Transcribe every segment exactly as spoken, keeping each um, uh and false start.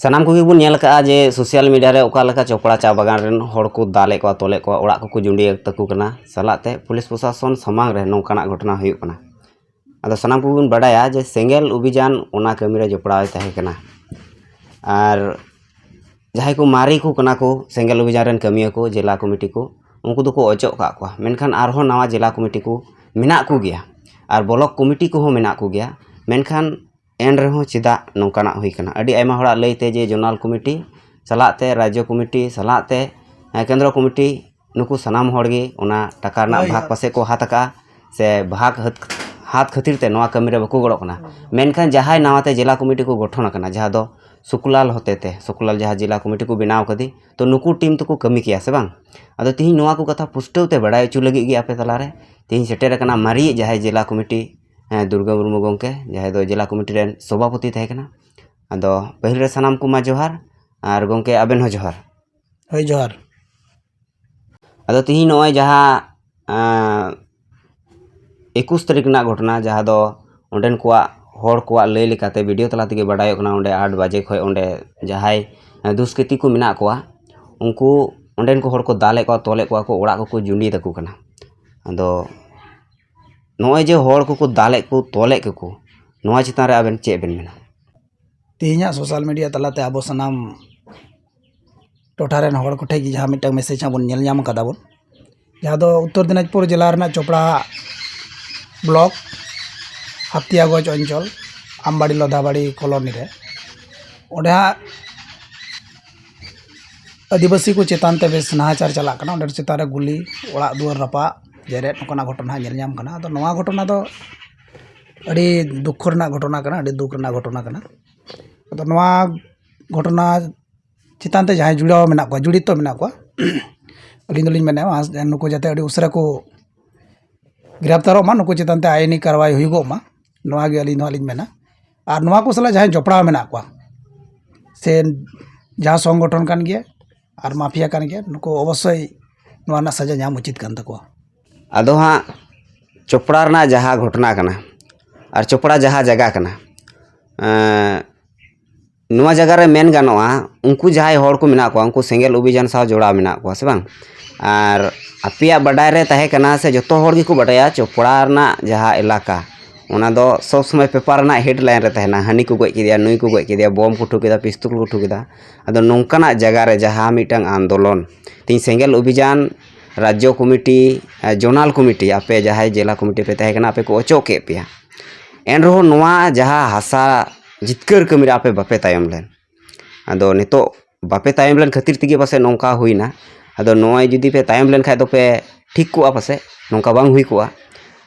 ᱥᱟᱱᱟᱢ ᱠᱚᱜᱮ ᱵᱚᱱ ᱧᱮᱞ ᱟᱠᱟᱫᱼᱟ ᱡᱮ social media ᱨᱮ ᱚᱠᱟ ᱞᱮᱠᱟ ᱪᱚᱯᱲᱟ ᱪᱟ ᱵᱟᱜᱟᱱ ᱨᱮᱱ ᱦᱚᱲ ᱠᱚ ᱫᱟᱞᱮᱫ ᱠᱚᱣᱟ, ᱛᱚᱞᱮᱫ ᱠᱚᱣᱟ, ᱚᱲᱟᱜ ᱠᱚᱠᱚ ᱡᱩᱸᱰᱤᱭᱮᱫ ᱛᱟᱠᱚ ᱠᱟᱱᱟ, ᱥᱟᱞᱟᱜ ᱛᱮ ᱯᱩᱞᱤᱥ ᱯᱨᱚᱥᱟᱥᱚᱱ ᱥᱟᱢᱟᱝ ᱨᱮ ᱱᱚᱝᱠᱟᱱᱟᱜ ᱜᱷᱚᱴᱚᱱᱟ ᱦᱩᱭᱩᱜ ᱠᱟᱱᱟ᱾ ᱟᱫᱚ ᱥᱟᱱᱟᱢ ᱠᱚᱜᱮ ᱵᱚᱱ ᱵᱟᱰᱟᱭᱟ ᱡᱮ ᱥᱮᱸᱜᱮᱞ ᱚᱵᱷᱤᱡᱟᱱ ᱚᱱᱟ ᱠᱟᱹᱢᱤ ᱨᱮ ᱡᱚᱯᱲᱟᱣ ᱮ ᱛᱟᱦᱮᱸ ᱠᱟᱱᱟ᱾ ᱟᱨ ᱡᱟᱦᱟᱸᱭ ᱠᱚ ᱢᱟᱨᱮ ᱠᱚ ᱠᱟᱱᱟ ᱠᱚ ᱥᱮᱸᱜᱮᱞ ᱚᱵᱷᱤᱡᱟᱱ ᱨᱮᱱ ᱠᱟᱹᱢᱤᱭᱟᱹ ᱠᱚ, ᱡᱮᱞᱟ ᱠᱚᱢᱤᱴᱤ ᱠᱚ, ᱩᱱᱠᱩ ᱫᱚᱠᱚ ᱚᱪᱚᱜ ᱠᱟᱜ ᱠᱚᱣᱟ᱾ ᱢᱮᱱᱠᱷᱟᱱ ᱟᱨᱦᱚᱸ ᱱᱟᱣᱟ ᱡᱮᱞᱟ ᱠᱚᱢᱤᱴᱤ ᱠᱚ ᱢᱮᱱᱟᱜ ᱠᱚᱜᱮᱭᱟ ᱟᱨ ᱵᱞᱚᱠ ᱠᱚᱢᱤᱴᱤ ᱠᱚᱦᱚᱸ ᱢᱮᱱᱟᱜ ᱠᱚᱜᱮᱭᱟ᱾ ᱢᱮᱱᱠᱷᱟᱱ ᱮᱱ ᱨᱮᱦᱚᱸ ᱪᱮᱫᱟᱜ ᱱᱚᱝᱠᱟᱱᱟᱜ ᱦᱩᱭ ᱠᱟᱱᱟ? ᱟᱹᱰᱤ ᱟᱭᱢᱟ ᱦᱚᱲᱟᱜ ᱞᱟᱹᱭ ᱛᱮ ᱡᱮ ᱡᱳᱱᱟᱞ ᱠᱚᱢᱤᱴᱤ ᱥᱟᱞᱟᱜ ᱛᱮ, ᱨᱟᱡᱽᱡᱚ ᱠᱚᱢᱤᱴᱤ ᱥᱟᱞᱟᱜ ᱛᱮ, ᱦᱮᱸ, ᱠᱮᱱᱫᱨᱚ ᱠᱚᱢᱤᱴᱤ, ᱱᱩᱠᱩ ᱥᱟᱱᱟᱢ ᱦᱚᱲ ᱜᱮ ᱚᱱᱟ ᱴᱟᱠᱟ ᱨᱮᱱᱟᱜ ᱦᱳᱭ, ᱵᱷᱟᱜᱽ ᱦᱳᱭ᱾ ᱯᱟᱥᱮ ᱠᱚ ᱦᱟᱛ ᱟᱠᱟᱜᱼᱟ, ᱥᱮ ᱵᱷᱟᱜᱽ ᱦᱟᱛ, ᱦᱟᱛ ᱠᱷᱟᱹᱛᱤᱨ ᱛᱮ ᱱᱚᱣᱟ ᱠᱟᱹᱢᱤ ᱨᱮ ᱵᱟᱠᱚ ᱜᱚᱲᱚᱜ ᱠᱟᱱᱟ᱾ ᱢᱮᱱᱠᱷᱟᱱ ᱡᱟᱦᱟᱸᱭ ᱱᱟᱣᱟ ᱛᱮ ᱡᱮᱞᱟ ᱠᱚᱢᱤᱴᱤ ᱠᱚ ᱜᱚᱴᱷᱚᱱ ᱟᱠᱟᱱᱟ, ᱡᱟᱦᱟᱸ ᱫᱚ ᱥᱩᱠᱞᱟᱞ ᱦᱚᱛᱮ ᱛᱮ, ᱥᱩᱠᱞᱟᱞ ᱡᱟᱦᱟᱸ ᱡᱮᱞᱟ ᱠᱚᱢᱤᱴᱤ ᱠᱚ ᱵᱮᱱᱟᱣ ᱠᱟᱫᱮ, ᱛᱚ ᱱᱩᱠᱩ ᱴᱤᱢ ᱛᱮᱠᱚ ᱠᱟᱹᱢᱤ ᱠᱮᱭᱟ ᱥᱮ ᱵᱟᱝ? ᱟᱫᱚ ᱛᱤᱦᱤᱧ ᱱᱚᱣᱟ ᱠᱚ ᱠᱟᱛᱷᱟ ᱯᱩᱥᱴᱟᱹᱣ ᱛᱮ ᱵᱟᱲᱟᱭ ᱦᱚᱪᱚ ᱞᱟᱹᱜᱤᱫ ᱜᱮ ᱟᱯᱮ ᱛᱟᱞᱟᱨᱮ ᱛᱤᱦᱤᱧ ᱥᱮᱴᱮᱨ ᱟᱠᱟᱱᱟ ᱢᱟᱨᱮᱭᱤᱡ ᱡᱟᱦᱟᱸᱭ ᱡᱮᱞᱟ ᱠᱚᱢᱤᱴᱤ, ᱦᱮᱸ, ᱫᱩᱨᱜᱟᱹ ᱢᱩᱨᱢᱩ ᱜᱚᱢᱠᱮ, ᱡᱟᱦᱟᱸᱭ ᱫᱚ ᱡᱮᱞᱟ ᱠᱚᱢᱤᱴᱤ ᱨᱮᱱ ᱥᱚᱵᱷᱟᱯᱚᱛᱤ ᱛᱟᱦᱮᱸ ᱠᱟᱱᱟ᱾ ᱟᱫᱚ ᱯᱟᱹᱦᱤᱞ ᱨᱮ ᱥᱟᱱᱟᱢ ᱠᱚᱢᱟ ᱡᱚᱦᱟᱨ, ᱟᱨ ᱜᱚᱢᱠᱮ ᱟᱵᱮᱱ ᱦᱚᱸ ᱡᱚᱦᱟᱨ᱾ ᱦᱳᱭ, ᱡᱚᱦᱟᱨ᱾ ᱟᱫᱚ ᱛᱤᱦᱤᱧ ᱱᱚᱜᱼᱚᱭ ᱡᱟᱦᱟᱸ, ᱟᱸ, ᱮᱠᱩᱥ ᱛᱟᱹᱨᱤᱠᱷ ᱨᱮᱱᱟᱜ ᱜᱷᱚᱴᱚᱱᱟ, ᱡᱟᱦᱟᱸ ᱫᱚ ᱚᱸᱰᱮᱱ ᱠᱚᱣᱟᱜ, ᱦᱚᱲ ᱠᱚᱣᱟᱜ ᱞᱟᱹᱭ ᱞᱮᱠᱟᱛᱮ ᱵᱷᱤᱰᱤᱭᱳ ᱛᱟᱞᱟ ᱛᱮᱜᱮ ᱵᱟᱰᱟᱭᱚᱜ ᱠᱟᱱᱟ, ᱚᱸᱰᱮ ᱟᱴ ᱵᱟᱡᱮ ᱠᱷᱚᱱ ᱚᱸᱰᱮ ᱡᱟᱦᱟᱸᱭ, ᱟᱸ, ᱫᱩᱥᱠᱨᱤᱛᱤ ᱠᱚ ᱢᱮᱱᱟᱜ ᱠᱚᱣᱟ, ᱩᱱᱠᱩ ᱚᱸᱰᱮᱱ ᱠᱚ ᱦᱚᱲ ᱠᱚ ᱫᱟᱞᱮᱫ ᱠᱚᱣᱟ, ᱛᱚᱞᱮᱫ ᱠᱚᱣᱟ ᱠᱚ, ᱚᱲᱟᱜ ᱠᱚᱠᱚ ᱡᱩᱸᱰᱤ ᱛᱟᱠᱚ ᱠᱟᱱᱟ᱾ ᱟᱫᱚ ᱱᱚᱜᱼᱚᱭ ᱡᱮ ᱦᱚᱲ ᱠᱚᱠᱚ ᱫᱟᱞᱮᱫ ᱠᱚ, ᱛᱚᱞᱮᱫ ᱠᱚᱠᱚ, ᱱᱚᱣᱟ ᱪᱮᱛᱟᱱ ᱨᱮ ᱟᱵᱮᱱ ᱪᱮᱫ ᱵᱮᱱ ᱢᱮᱱᱟ? ᱛᱮᱦᱮᱧᱟᱜ ᱥᱳᱥᱟᱞ ᱢᱤᱰᱤᱭᱟ ᱛᱟᱞᱟᱛᱮ ᱟᱵᱚ ᱥᱟᱱᱟᱢ ᱴᱚᱴᱷᱟ ᱨᱮᱱ ᱦᱚᱲ ᱠᱚᱴᱷᱮᱱ ᱜᱮ ᱡᱟᱦᱟᱸ ᱢᱤᱫᱴᱟᱝ ᱢᱮᱥᱮᱡᱽ ᱦᱟᱸᱜ ᱵᱚᱱ ᱧᱮᱞ ᱧᱟᱢ ᱠᱟᱫᱟ ᱵᱚᱱ, ᱡᱟᱦᱟᱸ ᱫᱚ ᱩᱛᱛᱚᱨ ᱫᱤᱱᱟᱡᱽᱯᱩᱨ ᱡᱮᱞᱟ ᱨᱮᱱᱟᱜ ᱪᱚᱯᱲᱟ ᱵᱞᱚᱠ, ᱦᱟᱯᱛᱤᱭᱟᱜᱚᱸᱡᱽ ᱚᱧᱪᱚᱞ, ᱟᱢᱵᱟᱲᱤ ᱞᱚᱫᱷᱟᱵᱟᱲᱤ ᱠᱚᱞᱚᱱᱤ ᱨᱮ, ᱚᱸᱰᱮ ᱦᱟᱸᱜ ᱟᱹᱫᱤᱵᱟᱹᱥᱤ ᱠᱚ ᱪᱮᱛᱟᱱ ᱛᱮ ᱵᱮᱥ ᱱᱟᱦᱟᱪᱟᱨ ᱪᱟᱞᱟᱜ ᱠᱟᱱᱟ᱾ ᱚᱸᱰᱮ ᱪᱮᱛᱟᱱ ᱨᱮ ᱜᱩᱞᱤ, ᱚᱲᱟᱜ ᱫᱩᱣᱟᱹᱨ ᱨᱟᱯᱟᱜ, ᱡᱮᱨᱮᱫ, ᱱᱚᱝᱠᱟᱱᱟᱜ ᱜᱷᱚᱴᱚᱱᱟ ᱦᱟᱸᱜ ᱧᱮᱞ ᱧᱟᱢ ᱠᱟᱱᱟ᱾ ᱟᱫᱚ ᱱᱚᱣᱟ ᱜᱷᱚᱴᱚᱱᱟ ᱫᱚ ᱟᱹᱰᱤ ᱫᱩᱠᱠᱷᱚ ᱨᱮᱱᱟᱜ ᱜᱷᱚᱴᱚᱱᱟ ᱠᱟᱱᱟ, ᱟᱹᱰᱤ ᱫᱩᱠ ᱨᱮᱱᱟᱜ ᱜᱷᱚᱴᱚᱱᱟ ᱠᱟᱱᱟ᱾ ᱟᱫᱚ ᱱᱚᱣᱟ ᱜᱷᱚᱴᱚᱱᱟ ᱪᱮᱛᱟᱱ ᱛᱮ ᱡᱟᱦᱟᱸᱭ ᱡᱩᱲᱟᱣ ᱢᱮᱱᱟᱜ ᱠᱚᱣᱟ, ᱡᱩᱲᱤᱛᱚ ᱢᱮᱱᱟᱜ ᱠᱚᱣᱟ, ᱟᱹᱞᱤᱧ ᱫᱚᱞᱤᱧ ᱢᱮᱱᱟ ᱱᱩᱠᱩ ᱡᱟᱛᱮ ᱟᱹᱰᱤ ᱩᱥᱟᱹᱨᱟ ᱠᱚ ᱜᱨᱮᱯᱛᱟᱨᱚᱜ ᱢᱟ, ᱱᱩᱠᱩ ᱪᱮᱛᱟᱱ ᱛᱮ ᱟᱭᱤᱱᱤ ᱠᱟᱨᱣᱟᱭ ᱦᱩᱭᱩᱜᱚᱜ ᱢᱟ, ᱱᱚᱣᱟ ᱜᱮ ᱟᱹᱞᱤᱧ ᱫᱚ ᱦᱟᱸᱜ ᱞᱤᱧ ᱢᱮᱱᱟ᱾ ᱟᱨ ᱱᱚᱣᱟ ᱠᱚ ᱥᱟᱞᱟᱜ ᱡᱟᱦᱟᱸᱭ ᱡᱚᱯᱲᱟᱣ ᱢᱮᱱᱟᱜ ᱠᱚᱣᱟ, ᱥᱮ ᱡᱟᱦᱟᱸ ᱥᱚᱝᱜᱚᱴᱷᱚᱱ ᱠᱟᱱ ᱜᱮᱭᱟ ᱟᱨ ᱢᱟᱯᱷᱤᱭᱟ ᱠᱟᱱ ᱜᱮᱭᱟ, ᱱᱩᱠᱩ ᱚᱵᱚᱥᱥᱳᱭ ᱱᱚᱣᱟ ᱨᱮᱱᱟᱜ ᱥᱟᱡᱟ ᱧᱟᱢ ᱩᱪᱤᱛ ᱠᱟᱱ ᱛᱟᱠᱚᱣᱟ᱾ ᱟᱫᱚ ᱦᱟᱸᱜ ᱪᱚᱯᱲᱟ ᱨᱮᱱᱟᱜ ᱡᱟᱦᱟᱸ ᱜᱷᱚᱴᱚᱱᱟ ᱠᱟᱱᱟ ᱟᱨ ᱪᱚᱯᱲᱟ ᱡᱟᱦᱟᱸ ᱡᱟᱭᱜᱟ ᱠᱟᱱᱟ, ᱮᱸ, ᱱᱚᱣᱟ ᱡᱟᱭᱜᱟ ᱨᱮ ᱢᱮᱱ ᱜᱟᱱᱚᱜᱼᱟ, ᱩᱱᱠᱩ ᱡᱟᱦᱟᱸᱭ ᱦᱚᱲ ᱠᱚ ᱢᱮᱱᱟᱜ ᱠᱚᱣᱟ, ᱩᱱᱠᱩ ᱥᱮᱸᱜᱮᱞ ᱚᱵᱷᱤᱡᱟᱱ ᱥᱟᱶ ᱡᱚᱲᱟᱣ ᱢᱮᱱᱟᱜ ᱠᱚᱣᱟ ᱥᱮ ᱵᱟᱝ? ᱟᱨ ᱟᱯᱮᱭᱟᱜ ᱵᱟᱰᱟᱭ ᱨᱮ ᱛᱟᱦᱮᱸ ᱠᱟᱱᱟ ᱥᱮ ᱡᱚᱛᱚ ᱦᱚᱲ ᱜᱮᱠᱚ ᱵᱟᱰᱟᱭᱟ, ᱪᱚᱯᱲᱟ ᱨᱮᱱᱟᱜ ᱡᱟᱦᱟᱸ ᱮᱞᱟᱠᱟ, ᱚᱱᱟ ᱫᱚ ᱥᱚᱵᱽ ᱥᱚᱢᱚᱭ ᱯᱮᱯᱟᱨ ᱨᱮᱱᱟᱜ ᱦᱮᱰᱞᱟᱭᱤᱱ ᱨᱮ ᱛᱟᱦᱮᱱᱟ, ᱦᱟᱹᱱᱤ ᱠᱚ ᱜᱚᱡ ᱠᱮᱫᱮᱭᱟ, ᱱᱩᱭ ᱠᱚ ᱜᱚᱡ ᱠᱮᱫᱮᱭᱟ, ᱵᱚᱢ ᱠᱚ ᱴᱷᱩ ᱠᱮᱫᱟ, ᱯᱤᱥᱛᱚᱞ ᱠᱚ ᱴᱷᱩ ᱠᱮᱫᱟ᱾ ᱟᱫᱚ ᱱᱚᱝᱠᱟᱱᱟᱜ ᱡᱟᱭᱜᱟ ᱨᱮ ᱡᱟᱦᱟᱸ ᱢᱤᱫᱴᱟᱝ ᱟᱱᱫᱳᱞᱚᱱ, ᱛᱮᱦᱮᱧ ᱥᱮᱸᱜᱮᱞ ᱚᱵᱷᱤᱡᱟᱱ ᱨᱟᱡᱽᱡᱚ ᱠᱚᱢᱤᱴᱤ, ᱟᱨ ᱡᱳᱱᱟᱞ ᱠᱚᱢᱤᱴᱤ, ᱟᱯᱮ ᱡᱟᱦᱟᱸᱭ ᱡᱮᱞᱟ ᱠᱚᱢᱤᱴᱤ ᱯᱮ ᱛᱟᱦᱮᱸ ᱠᱟᱱᱟ, ᱟᱯᱮ ᱠᱚ ᱚᱪᱚᱜ ᱠᱮᱫ ᱯᱮᱭᱟ, ᱮᱱᱨᱮᱦᱚᱸ ᱱᱚᱣᱟ ᱡᱟᱦᱟᱸ ᱦᱟᱥᱟ ᱡᱤᱛᱠᱟᱹᱨ ᱠᱟᱹᱢᱤ ᱨᱮ ᱟᱯᱮ ᱵᱟᱯᱮ ᱛᱟᱭᱚᱢ ᱞᱮᱱ᱾ ᱟᱫᱚ ᱱᱤᱛᱚᱜ ᱵᱟᱯᱮ ᱛᱟᱭᱚᱢ ᱞᱮᱱ ᱠᱷᱟᱹᱛᱤᱨ ᱛᱮᱜᱮ ᱯᱟᱥᱮᱡ ᱱᱚᱝᱠᱟ ᱦᱩᱭᱱᱟ᱾ ᱟᱫᱚ ᱱᱚᱜᱼᱚᱭ ᱡᱩᱫᱤ ᱯᱮ ᱛᱟᱭᱚᱢ ᱞᱮᱱ ᱠᱷᱟᱡ ᱫᱚᱯᱮ ᱴᱷᱤᱠ ᱠᱚᱜᱼᱟ, ᱯᱟᱥᱮᱡ ᱱᱚᱝᱠᱟ ᱵᱟᱝ ᱦᱩᱭ ᱠᱚᱜᱼᱟ᱾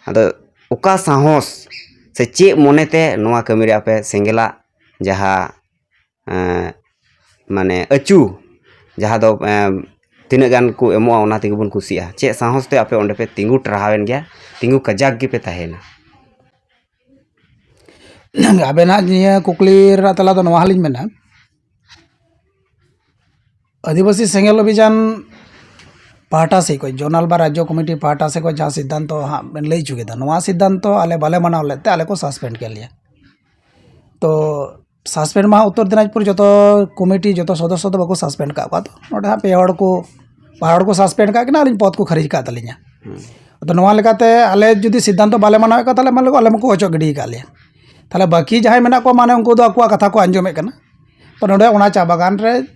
ᱟᱫᱚ ᱚᱠᱟ ᱥᱟᱦᱚᱥ ᱥᱮ ᱪᱮᱫ ᱢᱚᱱᱮᱛᱮ ᱱᱚᱣᱟ ᱠᱟᱹᱢᱤ ᱨᱮ ᱟᱯᱮ ᱥᱮᱸᱜᱮᱞᱟᱜ ᱡᱟᱦᱟᱸ, ᱮᱸ, ᱢᱟᱱᱮ ᱟᱹᱪᱩ, ᱡᱟᱦᱟᱸ ᱫᱚ, ᱮᱸ, ᱛᱤᱱᱟᱹᱜ ᱜᱟᱱ ᱠᱚ ᱮᱢᱚᱜᱼᱟ, ᱚᱱᱟ ᱛᱮᱜᱮ ᱵᱚᱱ ᱠᱩᱥᱤᱜᱼᱟ? ᱪᱮᱫ ᱥᱟᱦᱚᱥ ᱛᱮ ᱟᱯᱮ ᱚᱸᱰᱮ ᱯᱮ ᱛᱤᱸᱜᱩ ᱴᱟᱨᱦᱟᱣᱮᱱ ᱜᱮᱭᱟ, ᱛᱤᱸᱜᱩ ᱠᱟᱡᱟᱠ ᱜᱮᱯᱮ ᱛᱟᱦᱮᱸᱭᱮᱱᱟ? ᱟᱵᱮᱱᱟᱜ ᱱᱤᱭᱟᱹ ᱠᱩᱠᱞᱤ ᱨᱮᱱᱟᱜ ᱛᱮᱞᱟ ᱫᱚ ᱱᱚᱣᱟ ᱦᱚᱸᱞᱤᱧ ᱢᱮᱱᱟ, ᱟᱹᱫᱤᱵᱟᱹᱥᱤ ᱥᱮᱸᱜᱮᱞ ᱚᱵᱷᱤᱡᱟᱱ ᱯᱟᱦᱴᱟ ᱥᱮᱫ ᱠᱷᱚᱱ, ᱡᱳᱱᱟᱞ ᱵᱟ ᱨᱟᱡᱽᱡᱚ ᱠᱚᱢᱤᱴᱤ ᱯᱟᱦᱴᱟ ᱥᱮᱫ ᱠᱷᱚᱱ ᱡᱟᱦᱟᱸ ᱥᱤᱫᱽᱫᱷᱟᱱᱛᱚ ᱦᱟᱸᱜ ᱵᱮᱱ ᱞᱟᱹᱭ ᱦᱚᱪᱚ ᱠᱮᱫᱟ, ᱱᱚᱣᱟ ᱥᱤᱫᱽᱫᱷᱟᱱᱛᱚ ᱟᱞᱮ ᱵᱟᱞᱮ ᱢᱟᱱᱟᱣ ᱞᱮᱫ ᱛᱮ ᱟᱞᱮ ᱠᱚ ᱥᱟᱥᱯᱮᱱᱰ ᱠᱮᱫ ᱞᱮᱭᱟ᱾ ᱛᱚ ᱥᱟᱥᱯᱮᱱᱰ ᱢᱟ ᱩᱛᱛᱚᱨ ᱫᱤᱱᱟᱡᱽᱯᱩᱨ ᱡᱚᱛᱚ ᱠᱚᱢᱤᱴᱤ, ᱡᱚᱛᱚ ᱥᱚᱫᱚᱥᱥᱚ ᱫᱚ ᱵᱟᱠᱚ ᱥᱟᱥᱯᱮᱱᱰ ᱠᱟᱜ ᱠᱚᱣᱟ᱾ ᱛᱚ ᱱᱚᱰᱮ ᱦᱟᱸᱜ ᱯᱮ ᱦᱚᱲ ᱠᱚ, ᱵᱟᱨ ᱦᱚᱲ ᱠᱚ ᱥᱟᱥᱯᱮᱱᱰ ᱠᱟᱜ ᱠᱤᱱᱟ, ᱟᱹᱞᱤᱧ ᱯᱚᱫ ᱠᱚ ᱠᱷᱟᱹᱨᱤᱡ ᱠᱟᱜ ᱛᱟᱹᱞᱤᱧᱟ᱾ ᱟᱫᱚ ᱱᱚᱣᱟ ᱞᱮᱠᱟᱛᱮ ᱟᱞᱮ ᱡᱩᱫᱤ ᱥᱤᱫᱽᱫᱷᱟᱱᱛᱚ ᱵᱟᱞᱮ ᱢᱟᱱᱟᱣᱮᱫ ᱠᱚᱣᱟ, ᱛᱟᱦᱚᱞᱮ ᱢᱟᱱᱮ ᱟᱞᱮ ᱢᱟᱠᱚ ᱚᱪᱚᱜ ᱜᱤᱰᱤ ᱟᱠᱟᱫ ᱞᱮᱭᱟ᱾ ᱛᱟᱦᱚᱞᱮ ᱵᱟᱹᱠᱤ ᱡᱟᱦᱟᱸᱭ ᱢᱮᱱᱟᱜ ᱠᱚᱣᱟ, ᱢᱟᱱᱮ ᱩᱱᱠᱩ ᱫᱚ ᱟᱠᱚᱣᱟᱜ ᱠᱟᱛᱷᱟ ᱠᱚ ᱟᱸᱡᱚᱢᱮᱫ ᱠᱟᱱᱟ᱾ ᱛᱚ ᱱᱚᱰᱮ ᱚᱱᱟ ᱪᱟ ᱵᱟᱜᱟᱱ ᱨᱮ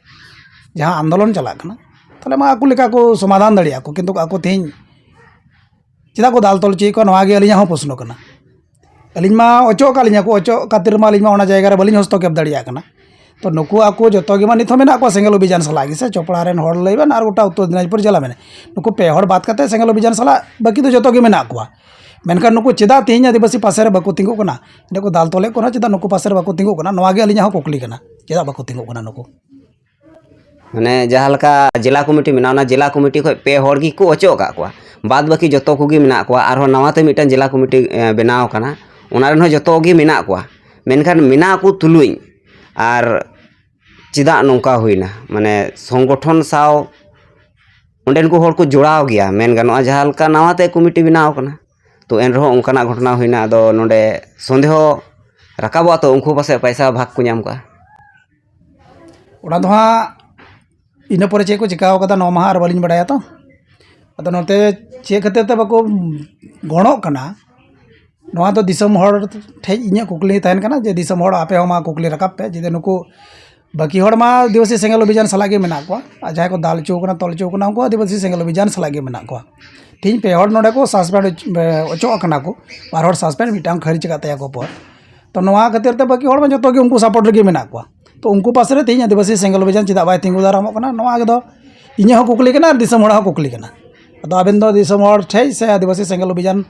ᱡᱟᱦᱟᱸ ᱟᱱᱫᱳᱞᱚᱱ ᱪᱟᱞᱟᱜ ᱠᱟᱱᱟ, ᱛᱟᱦᱚᱞᱮ ᱢᱟ ᱟᱠᱚ ᱞᱮᱠᱟ ᱠᱚ ᱥᱚᱢᱟᱫᱷᱟᱱ ᱫᱟᱲᱮᱭᱟᱜᱼᱟ ᱠᱚ, ᱠᱤᱱᱛᱩ ᱟᱠᱚ ᱛᱮᱦᱮᱧ ᱪᱮᱫᱟᱜ ᱠᱚ ᱫᱟᱞ ᱛᱚᱞ ᱦᱚᱪᱚᱭᱮᱫ ᱠᱚᱣᱟ, ᱱᱚᱣᱟ ᱜᱮ ᱟᱹᱞᱤᱧᱟᱜ ᱦᱚᱸ ᱯᱨᱚᱥᱱᱚ ᱠᱟᱱᱟ᱾ ᱟᱹᱞᱤᱧ ᱢᱟ ᱚᱪᱚᱜ ᱟᱠᱟᱫ ᱞᱤᱧᱟ ᱠᱚ, ᱚᱪᱚᱜ ᱠᱷᱟᱹᱛᱤᱨ ᱢᱟ ᱟᱹᱞᱤᱧ ᱢᱟ ᱚᱱᱟ ᱡᱟᱭᱜᱟ ᱨᱮ ᱵᱟᱹᱞᱤᱧ ᱦᱚᱥᱛᱚᱠᱷᱮᱯ ᱫᱟᱲᱮᱭᱟᱜ ᱠᱟᱱᱟ᱾ ᱛᱚ ᱱᱩᱠᱩ ᱟᱠᱚ ᱡᱚᱛᱚ ᱜᱮ ᱢᱟ ᱱᱤᱛ ᱦᱚᱸ ᱢᱮᱱᱟᱜ ᱠᱚᱣᱟ ᱥᱮᱸᱜᱮᱞ ᱚᱵᱷᱤᱡᱟᱱ ᱥᱟᱞᱟᱜ ᱜᱮ, ᱥᱮ ᱪᱚᱯᱲᱟ ᱨᱮᱱ ᱦᱚᱲ ᱞᱟᱹᱭ ᱵᱮᱱ ᱟᱨ ᱜᱚᱴᱟ ᱩᱛᱛᱚᱨ ᱫᱤᱱᱟᱡᱽᱯᱩᱨ ᱡᱮᱞᱟ ᱢᱮᱱᱟᱜᱼᱟ᱾ ᱱᱩᱠᱩ ᱯᱮ ᱦᱚᱲ ᱵᱟᱫ ᱠᱟᱛᱮ ᱥᱮᱸᱜᱮᱞ ᱚᱵᱷᱤᱡᱟᱱ ᱥᱟᱞᱟᱜ ᱵᱟᱹᱠᱤ ᱫᱚ ᱡᱚᱛᱚ ᱜᱮ ᱢᱮᱱᱟᱜ ᱠᱚᱣᱟ᱾ ᱢᱮᱱᱠᱷᱟᱱ ᱱᱩᱠᱩ ᱪᱮᱫᱟᱜ ᱛᱮᱦᱮᱧ ᱟᱹᱫᱤᱵᱟᱹᱥᱤ ᱯᱟᱥᱮ ᱨᱮ ᱵᱟᱠᱚ ᱛᱤᱸᱜᱩᱜ ᱠᱟᱱᱟ? ᱤᱱᱟᱹ ᱠᱚ ᱫᱟᱞ ᱛᱚᱞᱮᱫ ᱠᱚ ᱨᱮᱦᱚᱸ ᱪᱮᱫᱟᱜ ᱱᱩᱠᱩ ᱯᱟᱥᱮ ᱨᱮ ᱵᱟᱠᱚ ᱛᱤᱸᱜᱩᱜ ᱠᱟᱱᱟ? ᱱᱚᱣᱟ ᱜᱮ ᱟᱹᱞᱤᱧᱟᱜ ᱦᱚᱸ ᱠᱩᱠᱞᱤ ᱠᱟᱱᱟ, ᱪᱮᱫᱟᱜ ᱵᱟᱠᱚ ᱛᱤᱸᱜᱩᱜ ᱠᱟᱱᱟ ᱱᱩᱠᱩ? ᱢᱟᱱᱮ ᱡᱟᱦᱟᱸ ᱞᱮᱠᱟ ᱡᱮᱞᱟ ᱠᱚᱢᱤᱴᱤ ᱢᱮᱱᱟᱜᱼᱟ, ᱚᱱᱟ ᱡᱮᱞᱟ ᱠᱚᱢᱤᱴᱤ ᱠᱷᱚᱱ ᱯᱮ ᱦᱚᱲ ᱜᱮᱠᱚ ᱚᱪᱚᱜ ᱟᱠᱟᱫ ᱠᱚᱣᱟ, ᱵᱟᱫ ᱵᱟᱹᱠᱤ ᱡᱚᱛᱚ ᱠᱚᱜᱮ ᱢᱮᱱᱟᱜ ᱠᱚᱣᱟ᱾ ᱟᱨᱦᱚᱸ ᱱᱟᱣᱟ ᱛᱮ ᱢᱤᱫᱴᱟᱝ ᱡᱮᱞᱟ ᱠᱚᱢᱤᱴᱤ, ᱮ, ᱵᱮᱱᱟᱣ ᱟᱠᱟᱱᱟ, ᱚᱱᱟ ᱨᱮᱱ ᱦᱚᱸ ᱡᱚᱛᱚ ᱜᱮ ᱢᱮᱱᱟᱜ ᱠᱚᱣᱟ᱾ ᱢᱮᱱᱠᱷᱟᱱ ᱢᱮᱱᱟᱜ ᱠᱚ ᱛᱩᱞᱩᱡ ᱟᱨ ᱪᱮᱫᱟᱜ ᱱᱚᱝᱠᱟ ᱦᱩᱭᱱᱟ? ᱢᱟᱱᱮ ᱥᱚᱝᱜᱚᱴᱷᱚᱱ ᱥᱟᱶ ᱚᱸᱰᱮᱱ ᱠᱚ ᱦᱚᱲ ᱠᱚ ᱡᱚᱲᱟᱣ ᱜᱮᱭᱟ, ᱢᱮᱱ ᱜᱟᱱᱚᱜᱼᱟ, ᱡᱟᱦᱟᱸ ᱞᱮᱠᱟ ᱱᱟᱣᱟ ᱛᱮ ᱠᱚᱢᱤᱴᱤ ᱵᱮᱱᱟᱣ ᱟᱠᱟᱱᱟ᱾ ᱛᱚ ᱮᱱ ᱨᱮᱦᱚᱸ ᱚᱱᱠᱟᱱᱟᱜ ᱜᱷᱚᱴᱚᱱᱟ ᱦᱩᱭᱱᱟ᱾ ᱟᱫᱚ ᱱᱚᱰᱮ ᱥᱚᱱᱫᱮᱦᱚ ᱨᱟᱠᱟᱵᱚᱜᱼᱟ, ᱛᱚ ᱩᱱᱠᱩ ᱯᱟᱥᱮᱡ ᱯᱚᱭᱥᱟ ᱵᱷᱟᱜᱽ ᱠᱚ ᱧᱟᱢ ᱠᱟᱜᱼᱟ᱾ ᱚᱱᱟ ᱫᱚ ᱦᱟᱸᱜ ᱤᱱᱟᱹ ᱯᱚᱨᱮ ᱪᱮᱫ ᱠᱚ ᱪᱤᱠᱟᱹ ᱟᱠᱟᱫᱟ, ᱱᱚᱣᱟ ᱢᱟ ᱦᱟᱸᱜ ᱟᱨ ᱵᱟᱹᱞᱤᱧ ᱵᱟᱲᱟᱭᱟ᱾ ᱛᱚ ᱟᱫᱚ ᱱᱚᱛᱮ ᱪᱮᱫ ᱠᱷᱟᱹᱛᱤᱨ ᱛᱮ ᱵᱟᱠᱚ ᱜᱚᱲᱚᱜ ᱠᱟᱱᱟ, ᱱᱚᱣᱟ ᱫᱚ ᱫᱤᱥᱚᱢ ᱦᱚᱲ ᱴᱷᱮᱡ ᱤᱧᱟᱹᱜ ᱠᱩᱠᱞᱤ ᱛᱟᱦᱮᱱ ᱠᱟᱱᱟ, ᱡᱮ ᱫᱤᱥᱚᱢ ᱦᱚᱲ, ᱟᱯᱮ ᱦᱚᱸ ᱢᱟ ᱠᱩᱠᱞᱤ ᱨᱟᱠᱟᱵ ᱯᱮ, ᱡᱩᱫᱤ ᱱᱩᱠᱩ ᱵᱟᱹᱠᱤ ᱦᱚᱲ ᱢᱟ ᱟᱹᱫᱤᱵᱟᱹᱥᱤ ᱥᱮᱸᱜᱮᱞ ᱚᱵᱷᱤᱡᱟᱱ ᱥᱟᱞᱟᱜ ᱜᱮ ᱢᱮᱱᱟᱜ ᱠᱚᱣᱟ, ᱟᱨ ᱡᱟᱦᱟᱸᱭ ᱠᱚ ᱫᱟᱞ ᱦᱚᱪᱚ ᱠᱟᱱᱟ, ᱛᱚᱞ ᱦᱚᱪᱚ ᱠᱟᱱᱟ, ᱩᱱᱠᱩ ᱟᱹᱫᱤᱵᱟᱹᱥᱤ ᱥᱮᱸᱜᱮᱞ ᱚᱵᱷᱤᱡᱟᱱ ᱥᱟᱞᱟᱜ ᱜᱮ ᱢᱮᱱᱟᱜ ᱠᱚᱣᱟ᱾ ᱛᱮᱦᱮᱧ ᱯᱮ ᱦᱚᱲ ᱱᱚᱰᱮ ᱠᱚ ᱥᱟᱥᱯᱮᱱᱰ ᱚᱪᱚᱜ ᱠᱟᱱᱟ ᱠᱚ, ᱵᱟᱨ ᱦᱚᱲ ᱥᱟᱥᱯᱮᱱᱰ, ᱢᱤᱫᱴᱟᱝ ᱠᱷᱟᱹᱨᱤᱡ ᱟᱠᱟᱫ ᱛᱟᱭᱟ ᱠᱚ ᱯᱚᱨ᱾ ᱛᱚ ᱱᱚᱣᱟ ᱠᱷᱟᱹᱛᱤᱨ ᱛᱮ ᱵᱟᱹᱠᱤ ᱦᱚᱲ ᱢᱟ ᱡᱚᱛᱚ ᱜᱮ ᱩᱱᱠᱩ ᱥᱟᱯᱳᱨᱴ ᱨᱮᱜᱮ ᱢᱮᱱᱟᱜ ᱠᱚᱣᱟ᱾ ᱛᱚ ᱩᱱᱠᱩ ᱯᱟᱥᱮ ᱨᱮ ᱛᱮᱦᱮᱧ ᱟᱹᱫᱤᱵᱟᱹᱥᱤ ᱥᱮᱸᱜᱮᱞ ᱚᱵᱷᱤᱡᱟᱱ ᱪᱮᱫᱟᱜ ᱵᱟᱭ ᱛᱤᱸᱜᱩ ᱫᱟᱨᱟᱢᱚᱜ ᱠᱟᱱᱟ, ᱱᱚᱣᱟ ᱫᱚ ᱤᱧᱟᱹᱜ ᱦᱚᱸ ᱠᱩᱠᱞᱤ ᱠᱟᱱᱟ ᱟᱨ ᱫᱤᱥᱚᱢ ᱦᱚᱲᱟᱜ ᱦᱚᱸ ᱠᱩᱠᱞᱤ ᱠᱟᱱᱟ᱾ ᱟᱫᱚ ᱟᱵᱮᱱ ᱫᱚ ᱫᱤᱥᱚᱢ ᱦᱚᱲ ᱴᱷᱮᱡ ᱥᱮ ᱟᱹᱫᱤᱵᱟᱹᱥᱤ ᱥᱮᱸᱜᱮᱞ ᱚᱵᱷᱤᱡᱟᱱ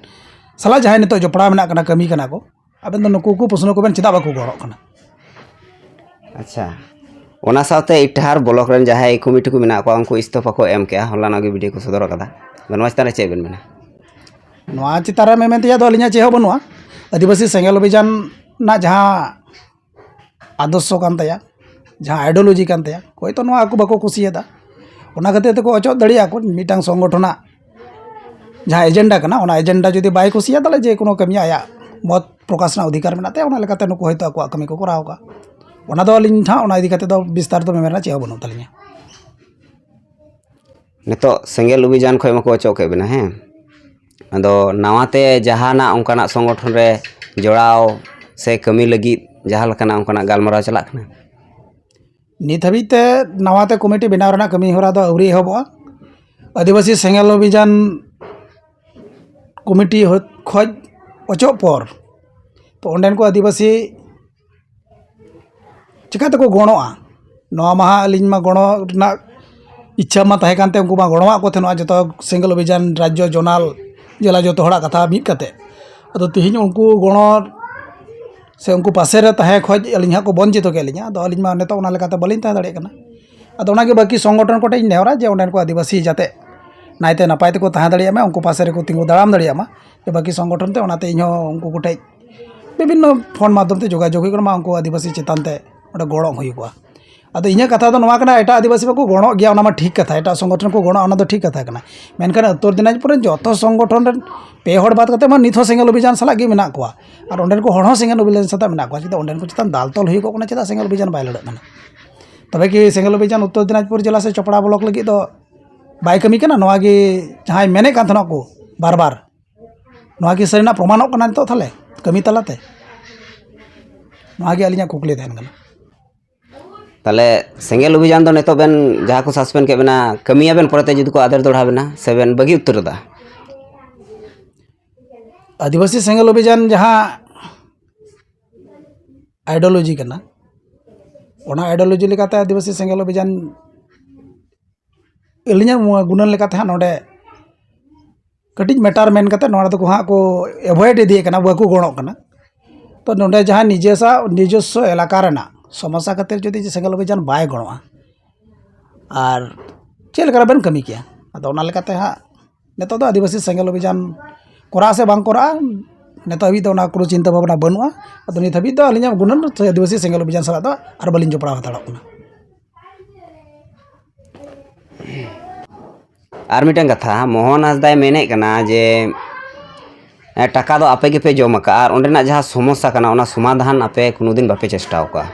ᱥᱟᱞᱟᱜ ᱡᱟᱦᱟᱸᱭ ᱱᱤᱛᱚᱜ ᱡᱚᱯᱲᱟᱣ ᱢᱮᱱᱟᱜ ᱠᱟᱱᱟ, ᱠᱟᱹᱢᱤ ᱠᱟᱱᱟ ᱠᱚ, ᱟᱵᱮᱱ ᱫᱚ ᱱᱩᱠᱩ ᱠᱚ ᱯᱨᱚᱥᱱᱚ ᱠᱚᱵᱮᱱ ᱪᱮᱫᱟᱜ ᱵᱟᱠᱚ ᱜᱚᱲᱚᱜ ᱠᱟᱱᱟ? ᱟᱪᱪᱷᱟ, ᱚᱱᱟ ᱥᱟᱶᱛᱮ ᱤᱴᱟᱦᱟᱨ ᱵᱞᱚᱠ ᱨᱮᱱ ᱡᱟᱦᱟᱸᱭ ᱠᱚᱢᱤᱴᱤ ᱠᱚ ᱢᱮᱱᱟᱜ ᱠᱚᱣᱟ, ᱩᱱᱠᱩ ᱤᱥᱛᱚᱯᱷᱟ ᱠᱚ ᱮᱢ ᱠᱮᱜᱼᱟ, ᱦᱚᱞᱟᱱᱚᱜ ᱜᱮ ᱵᱷᱤᱰᱤᱭᱳ ᱠᱚ ᱥᱚᱫᱚᱨ ᱟᱠᱟᱫᱟ᱾ ᱟᱫᱚ ᱱᱚᱣᱟ ᱪᱮᱛᱟᱱ ᱨᱮ ᱪᱮᱫ ᱵᱮᱱ ᱢᱮᱱᱟ? ᱱᱚᱣᱟ ᱪᱮᱛᱟᱱ ᱨᱮ ᱢᱮᱢᱮᱱ ᱛᱮᱭᱟᱜ ᱫᱚ ᱟᱹᱞᱤᱧᱟᱜ ᱪᱮᱫ ᱦᱚᱸ ᱵᱟᱹᱱᱩᱜᱼᱟ᱾ ᱟᱹᱫᱤᱵᱟᱹᱥᱤ ᱥᱮᱸᱜᱮᱞ ᱚᱵᱷᱤᱡᱟᱱ ᱨᱮᱱᱟᱜ ᱡᱟᱦᱟᱸ ᱟᱫᱚᱨᱥᱚ ᱠᱟᱱ ᱛᱟᱭᱟ, ᱡᱟᱦᱟᱸ ᱟᱭᱰᱤᱭᱳᱞᱚᱡᱤ ᱠᱟᱱ ᱛᱟᱭᱟ, ᱦᱚᱭᱛᱳ ᱱᱚᱣᱟ ᱟᱠᱚ ᱵᱟᱠᱚ ᱠᱩᱥᱤᱭᱟᱫᱟ, ᱚᱱᱟ ᱠᱷᱟᱹᱛᱤᱨ ᱛᱮᱠᱚ ᱚᱪᱚᱜ ᱫᱟᱲᱮᱭᱟᱜᱼᱟ ᱠᱚ᱾ ᱢᱤᱫᱴᱟᱝ ᱥᱚᱝᱜᱚᱴᱷᱚᱱᱟᱜ ᱡᱟᱦᱟᱸ ᱮᱡᱮᱱᱰᱟ ᱠᱟᱱᱟ, ᱚᱱᱟ ᱮᱡᱮᱱᱰᱟ ᱡᱩᱫᱤ ᱵᱟᱭ ᱠᱩᱥᱤᱭᱟᱜᱼᱟ, ᱛᱟᱦᱚᱞᱮ ᱡᱮ ᱠᱳᱱᱳ ᱠᱟᱹᱢᱤ ᱟᱭᱟᱜ ᱢᱚᱛ ᱯᱨᱚᱠᱟᱥ ᱨᱮᱱᱟᱜ ᱚᱫᱷᱤᱠᱟᱨ ᱢᱮᱱᱟᱜ ᱛᱟᱭᱟ, ᱚᱱᱟ ᱞᱮᱠᱟᱛᱮ ᱱᱩᱠᱩ ᱦᱚᱭᱛᱳ ᱟᱠᱚᱣᱟᱜ ᱠᱟᱹᱢᱤ ᱠᱚ ᱠᱚᱨᱟᱣ ᱟᱠᱟᱫᱼᱟ᱾ ᱚᱱᱟ ᱫᱚ ᱟᱹᱞᱤᱧ ᱴᱷᱮᱱ ᱚᱱᱟ ᱤᱫᱤ ᱠᱟᱛᱮ ᱫᱚ ᱵᱤᱥᱛᱟᱨ ᱫᱚ ᱢᱮᱢᱮᱱ ᱨᱮᱱᱟᱜ ᱪᱮᱫ ᱦᱚᱸ ᱵᱟᱹᱱᱩᱜ ᱛᱟᱹᱞᱤᱧᱟ᱾ ᱱᱤᱛᱚᱜ ᱥᱮᱸᱜᱮᱞ ᱚᱵᱷᱤᱡᱟᱱ ᱠᱷᱚᱱ ᱢᱟᱠᱚ ᱚᱪᱚᱜ ᱠᱮᱫ ᱵᱮᱱᱟ, ᱦᱮᱸ, ᱟᱫᱚ ᱱᱟᱣᱟᱛᱮ ᱡᱟᱦᱟᱱᱟᱜ ᱚᱱᱠᱟᱱᱟᱜ ᱥᱚᱝᱜᱚᱴᱷᱚᱱ ᱨᱮ ᱡᱚᱲᱟᱣ ᱥᱮ ᱠᱟᱹᱢᱤ ᱞᱟᱹᱜᱤᱫ ᱡᱟᱦᱟᱸ ᱞᱮᱠᱟᱱᱟᱜ ᱚᱱᱠᱟᱱᱟᱜ ᱜᱟᱞᱢᱟᱨᱟᱣ ᱪᱟᱞᱟᱜ ᱠᱟᱱᱟ? ᱱᱤᱛ ᱦᱟᱹᱵᱤᱡ ᱛᱮ ᱱᱟᱣᱟᱛᱮ ᱠᱚᱢᱤᱴᱤ ᱵᱮᱱᱟᱣ ᱨᱮᱱᱟᱜ ᱠᱟᱹᱢᱤ ᱦᱚᱨᱟ ᱫᱚ ᱟᱹᱣᱨᱤ ᱮᱦᱚᱵᱚᱜᱼᱟ᱾ ᱟᱹᱫᱤᱵᱟᱹᱥᱤ ᱥᱮᱸᱜᱮᱞ ᱚᱵᱷᱤᱡᱟᱱ ᱠᱚᱢᱤᱴᱤ ᱦᱚ- ᱠᱷᱚᱡ ᱚᱪᱚᱜ ᱯᱚᱨ ᱛᱚ ᱚᱸᱰᱮᱱ ᱠᱚ ᱟᱹᱫᱤᱵᱟᱹᱥᱤ ᱪᱤᱠᱟᱹ ᱛᱮᱠᱚ ᱜᱚᱲᱚᱜᱼᱟ? ᱱᱚᱣᱟ ᱢᱟ ᱦᱟᱸᱜ ᱟᱹᱞᱤᱧ ᱢᱟ ᱜᱚᱲᱚ ᱨᱮᱱᱟᱜ ᱤᱪᱪᱷᱟ ᱢᱟ ᱛᱟᱦᱮᱸ ᱠᱟᱱᱛᱮ ᱩᱱᱠᱩ ᱢᱟ ᱜᱚᱲᱚᱣᱟᱜ ᱠᱚ ᱛᱟᱦᱮᱱᱚᱜᱼᱟ, ᱡᱚᱛᱚ ᱥᱮᱸᱜᱮᱞ ᱚᱵᱷᱤᱡᱟᱱ ᱨᱟᱡᱽᱡᱚ ᱡᱳᱱᱟᱞ ᱡᱮᱞᱟ ᱡᱚᱛᱚ ᱦᱚᱲᱟᱜ ᱠᱟᱛᱷᱟ ᱢᱤᱫ ᱠᱟᱛᱮ᱾ ᱟᱫᱚ ᱛᱮᱦᱮᱧ ᱩᱱᱠᱩ ᱜᱚᱲᱚ ᱥᱮ ᱩᱱᱠᱩ ᱯᱟᱥᱮ ᱨᱮ ᱛᱟᱦᱮᱸ ᱠᱷᱚᱡ ᱟᱹᱞᱤᱧ ᱦᱟᱸᱜ ᱠᱚ ᱵᱚᱧᱪᱤᱛᱚ ᱠᱮᱫ ᱞᱤᱧᱟ᱾ ᱟᱫᱚ ᱟᱹᱞᱤᱧ ᱢᱟ ᱱᱤᱛᱚᱜ ᱚᱱᱟ ᱞᱮᱠᱟᱛᱮ ᱵᱟᱹᱞᱤᱧ ᱛᱟᱦᱮᱸ ᱫᱟᱲᱮᱭᱟᱜ ᱠᱟᱱᱟ᱾ ᱟᱫᱚ ᱚᱱᱟᱜᱮ ᱵᱟᱹᱠᱤ ᱥᱚᱝᱜᱚᱴᱷᱚᱱ ᱠᱚᱴᱷᱮᱱ ᱤᱧ ᱱᱮᱦᱚᱨᱟ ᱡᱮ ᱚᱸᱰᱮᱱ ᱠᱚ ᱟᱹᱫᱤᱵᱟᱹᱥᱤ ᱡᱟᱛᱮ ᱱᱟᱭᱛᱮ ᱱᱟᱯᱟᱭ ᱛᱮᱠᱚ ᱛᱟᱦᱮᱸ ᱫᱟᱲᱮᱭᱟᱜ ᱢᱟ, ᱩᱱᱠᱩ ᱯᱟᱥᱮ ᱨᱮᱠᱚ ᱛᱤᱸᱜᱩ ᱫᱟᱲᱟᱢ ᱫᱟᱲᱮᱭᱟᱜ ᱢᱟ᱾ ᱡᱮ ᱵᱟᱹᱠᱤ ᱥᱚᱝᱜᱚᱴᱷᱚᱱ ᱛᱮ ᱚᱱᱟᱛᱮ ᱤᱧᱦᱚᱸ ᱩᱱᱠᱩ ᱠᱚᱴᱷᱮᱡ ᱵᱤᱵᱷᱤᱱᱱᱚ ᱯᱷᱳᱱ ᱢᱟᱫᱽᱫᱷᱚᱢ ᱛᱮ ᱡᱳᱜᱟᱡᱳᱜᱽ ᱦᱩᱭᱩᱜ ᱠᱟᱱᱟ, ᱢᱟ ᱩᱱᱠᱩ ᱟᱹᱫᱤᱵᱟᱹᱥᱤ ᱪᱮᱛᱟᱱ ᱛᱮ ᱚᱸᱰᱮ ᱜᱚᱲᱚ ᱦᱩᱭᱩᱜᱼᱟ᱾ ᱟᱫᱚ ᱤᱧᱟᱹᱜ ᱠᱟᱛᱷᱟ ᱫᱚ ᱱᱚᱣᱟ ᱠᱟᱱᱟ, ᱮᱴᱟᱜ ᱟᱹᱫᱤᱵᱟᱹᱥᱤ ᱢᱟᱠᱚ ᱜᱚᱲᱚᱜ ᱜᱮᱭᱟ, ᱚᱱᱟ ᱢᱟ ᱴᱷᱤᱠ ᱠᱟᱛᱷᱟ, ᱮᱴᱟᱜ ᱥᱚᱝᱜᱚᱴᱷᱚᱱ ᱠᱚ ᱜᱚᱲᱚᱜᱼᱟ, ᱚᱱᱟ ᱫᱚ ᱴᱷᱤᱠ ᱠᱟᱛᱷᱟ ᱠᱟᱱᱟ᱾ ᱢᱮᱱᱠᱷᱟᱱ ᱩᱛᱛᱚᱨ ᱫᱤᱱᱟᱡᱽᱯᱩᱨ ᱨᱮᱱ ᱡᱚᱛᱚ ᱥᱚᱝᱜᱚᱴᱷᱚᱱ ᱨᱮᱱ ᱯᱮ ᱦᱚᱲ ᱵᱟᱫ ᱠᱟᱛᱮ ᱢᱟ ᱱᱤᱛ ᱦᱚᱸ ᱥᱮᱸᱜᱮᱞ ᱚᱵᱷᱤᱡᱟᱱ ᱥᱟᱞᱟᱜ ᱜᱮ ᱢᱮᱱᱟᱜ ᱠᱚᱣᱟ, ᱟᱨ ᱚᱸᱰᱮᱱ ᱠᱚ ᱦᱚᱲ ᱦᱚᱸ ᱥᱮᱸᱜᱮᱞ ᱚᱵᱷᱤᱡᱟᱱ ᱥᱟᱞᱟᱜ ᱢᱮᱱᱟᱜ ᱠᱚᱣᱟ᱾ ᱪᱮᱫᱟᱜ ᱚᱸᱰᱮᱱ ᱠᱚ ᱪᱮᱛᱟᱱ ᱫᱟᱞ ᱛᱚᱞ ᱦᱩᱭᱩᱜ ᱠᱟᱱᱟ, ᱪᱮᱫᱟᱜ ᱥᱮᱸᱜᱮᱞ ᱚᱵᱷᱤᱡᱟᱱ ᱵᱟᱭ ᱞᱟᱲᱟᱜ ᱠᱟᱱᱟ? ᱛᱚᱵᱮ ᱠᱤ ᱥᱮᱸᱜᱮᱞ ᱚᱵᱷᱤᱡᱟᱱ ᱩᱛᱛᱚᱨ ᱫᱤᱱᱟᱡᱽᱯᱩᱨ ᱡᱮᱞᱟ ᱥᱮ ᱪᱚᱯᱲᱟ ᱵᱞᱚᱠ ᱞᱟᱹᱜᱤᱫ ᱫᱚ ᱵᱟᱭ ᱠᱟᱹᱢᱤ ᱠᱟᱱᱟ? ᱱᱚᱣᱟ ᱜᱮ ᱡᱟᱦᱟᱸᱭ ᱢᱮᱱᱮᱫ ᱠᱟᱱ ᱛᱟᱦᱮᱱᱟ ᱠᱚ ᱵᱟᱨ ᱵᱟᱨ, ᱱᱚᱣᱟ ᱠᱤ ᱥᱟᱹᱨᱤᱱᱟᱜ ᱯᱨᱚᱢᱟᱱᱚᱜ ᱠᱟᱱᱟ ᱱᱤᱛᱚᱜ ᱛᱟᱦᱞᱮ ᱠᱟᱹᱢᱤ ᱛᱟᱞᱟᱛᱮ? ᱱᱚᱣᱟ ᱜᱮ ᱟᱹᱞᱤᱧᱟᱜ ᱠᱩᱠᱞᱤ ᱛᱟᱦᱮᱱ ᱠᱟᱱᱟ᱾ ᱛᱟᱦᱚᱞᱮ ᱥᱮᱸᱜᱮᱞ ᱚᱵᱷᱤᱡᱟᱱ ᱫᱚ ᱱᱤᱛᱚᱜ ᱵᱮᱱ ᱡᱟᱦᱟᱸ ᱠᱚ ᱥᱟᱥᱯᱮᱱᱰ ᱠᱮᱫ ᱵᱮᱱᱟ, ᱠᱟᱹᱢᱤᱭᱟᱵᱮᱱ ᱯᱚᱨᱮᱛᱮ ᱡᱩᱫᱤ ᱠᱚ ᱟᱫᱮᱨ ᱫᱚᱲᱦᱟ ᱵᱮᱱᱟ, ᱥᱮ ᱵᱮᱱ ᱵᱟᱹᱜᱤ ᱩᱛᱟᱹᱨ ᱮᱫᱟ? ᱟᱹᱫᱤᱵᱟᱹᱥᱤ ᱥᱮᱸᱜᱮᱞ ᱚᱵᱷᱤᱡᱟᱱ ᱡᱟᱦᱟᱸ ᱟᱭᱰᱤᱭᱳᱞᱚᱡᱤ ᱠᱟᱱᱟ, ᱚᱱᱟ ᱟᱭᱰᱤᱭᱳᱞᱚᱡᱤ ᱞᱮᱠᱟᱛᱮ ᱟᱹᱫᱤᱵᱟᱹᱥᱤ ᱥᱮᱸᱜᱮᱞ ᱚᱵᱷᱤᱡᱟᱱ ᱟᱹᱞᱤᱧᱟᱜ ᱜᱩᱱᱟᱹᱱ ᱞᱮᱠᱟᱛᱮ ᱦᱟᱸᱜ ᱱᱚᱰᱮ ᱠᱟᱹᱴᱤᱡ ᱢᱮᱴᱟᱨ ᱢᱮᱱ ᱠᱟᱛᱮ ᱱᱚᱣᱟ ᱫᱚᱠᱚ ᱦᱟᱸᱜ ᱠᱚ ᱮᱵᱷᱚᱭᱮᱰ ᱤᱫᱤᱭᱮᱫ ᱠᱟᱱᱟ, ᱵᱟᱠᱚ ᱜᱚᱲᱚᱜ ᱠᱟᱱᱟ᱾ ᱛᱚ ᱱᱚᱰᱮ ᱡᱟᱦᱟᱸ ᱱᱤᱡᱮᱥᱟ ᱱᱤᱡᱚᱥᱥᱚ ᱮᱞᱟᱠᱟ ᱨᱮᱱᱟᱜ ᱥᱚᱢᱚᱥᱥᱟ ᱠᱷᱟᱹᱛᱤᱨ ᱡᱩᱫᱤ ᱥᱮᱸᱜᱮᱞ ᱚᱵᱷᱤᱡᱟᱱ ᱵᱟᱭ ᱜᱚᱲᱚᱜᱼᱟ, ᱟᱨ ᱪᱮᱫ ᱞᱮᱠᱟ ᱨᱮᱵᱮᱱ ᱠᱟᱹᱢᱤ ᱠᱮᱭᱟ? ᱟᱫᱚ ᱚᱱᱟ ᱞᱮᱠᱟᱛᱮ ᱦᱟᱸᱜ ᱱᱤᱛᱚᱜ ᱫᱚ ᱟᱹᱫᱤᱵᱟᱹᱥᱤ ᱥᱮᱸᱜᱮᱞ ᱚᱵᱷᱤᱡᱟᱱ ᱠᱚᱨᱟᱜᱼᱟ ᱥᱮ ᱵᱟᱝ ᱠᱚᱨᱟᱜᱼᱟ, ᱱᱤᱛᱚᱜ ᱦᱟᱹᱵᱤᱡ ᱫᱚ ᱚᱱᱟ ᱠᱳᱱᱳ ᱪᱤᱱᱛᱟᱹ ᱵᱷᱟᱵᱽᱱᱟ ᱵᱟᱹᱱᱩᱜᱼᱟ᱾ ᱟᱫᱚ ᱱᱤᱛ ᱦᱟᱹᱵᱤᱡ ᱫᱚ ᱟᱹᱞᱤᱧᱟᱜ ᱜᱩᱱᱟᱹᱱ ᱥᱮ ᱟᱹᱫᱤᱵᱟᱹᱥᱤ ᱥᱮᱸᱜᱮᱞ ᱚᱵᱷᱤᱡᱟᱱ ᱥᱟᱞᱟᱜ ᱫᱚ ᱟᱨ ᱵᱟᱹᱞᱤᱧ ᱡᱚᱯᱲᱟᱣ ᱦᱟᱛᱟᱲᱚᱜ ᱠᱟᱱᱟ᱾ ᱟᱨ ᱢᱤᱫᱴᱟᱝ ᱠᱟᱛᱷᱟ, ᱢᱳᱦᱚᱱ ᱦᱟᱸᱥᱫᱟᱭ ᱢᱮᱱᱮᱫ ᱠᱟᱱᱟ ᱡᱮ ᱮ, ᱴᱟᱠᱟ ᱫᱚ ᱟᱯᱮ ᱜᱮᱯᱮ ᱡᱚᱢ ᱟᱠᱟᱫᱼᱟ, ᱟᱨ ᱚᱸᱰᱮᱱᱟᱜ ᱡᱟᱦᱟᱸ ᱥᱚᱢᱚᱥᱥᱟ ᱠᱟᱱᱟ, ᱚᱱᱟ ᱥᱚᱢᱟᱫᱷᱟᱱ ᱟᱯᱮ ᱠᱳᱱᱳ ᱫᱤᱱ ᱵᱟᱯᱮ ᱪᱮᱥᱴᱟ ᱟᱠᱟᱫᱼᱟ᱾